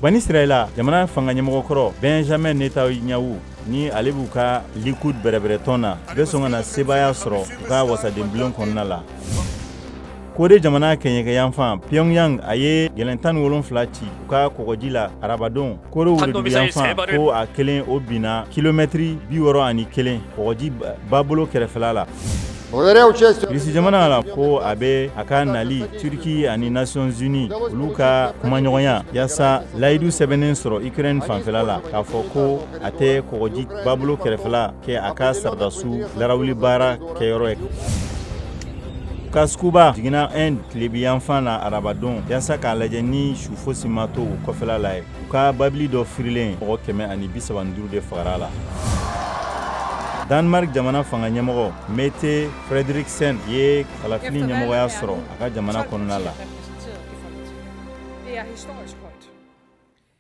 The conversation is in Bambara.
Banisirayila jamana fanga ɲɛmɔgɔkɔrɔ Benjamin Netanyahu, ni ale b'u ka Likud bɛrɛbɛrɛtɔn na, bɛ sɔn ka na sebaaya sɔrɔ u ka wasadenbulon kɔnɔna la. Kore jamana kɛɲɛkɛyanfan, Pyongyang, a ye gɛlɛn 17 ci u ka kɔgɔji la arabadon. Kore woroduguyanfan ko a kelen o binna kilomɛtiri 61 kɔgɔji babolo kɛrɛfɛla la. Irisi jamana la, ko a bɛ a ka nali Turki ani Nations Unies, olu ka kumaɲɔgɔnya yaasa layidu sɛbɛnnen sɔrɔ Ukraine fanfɛla la, k'a fɔ ko a tɛ kɔgɔji babolo kɛrɛfɛla kɛ a ka sɔrɔdasiw larawuli baara kɛyɔrɔ ye. Kasukuba jiginna Inde tilebiyanfan na arabadon yaasa k'a lajɛ ni su fosi ma to u kɔfɛla la ye. U ka babili dɔ firilen, mɔgɔ 135 de fagara a la. Danemark jamana fanga ɲɛmɔgɔ Mette Frederiksen ye kalafili ɲɛmɔgɔya sɔrɔ a ka jamana kɔnɔna la.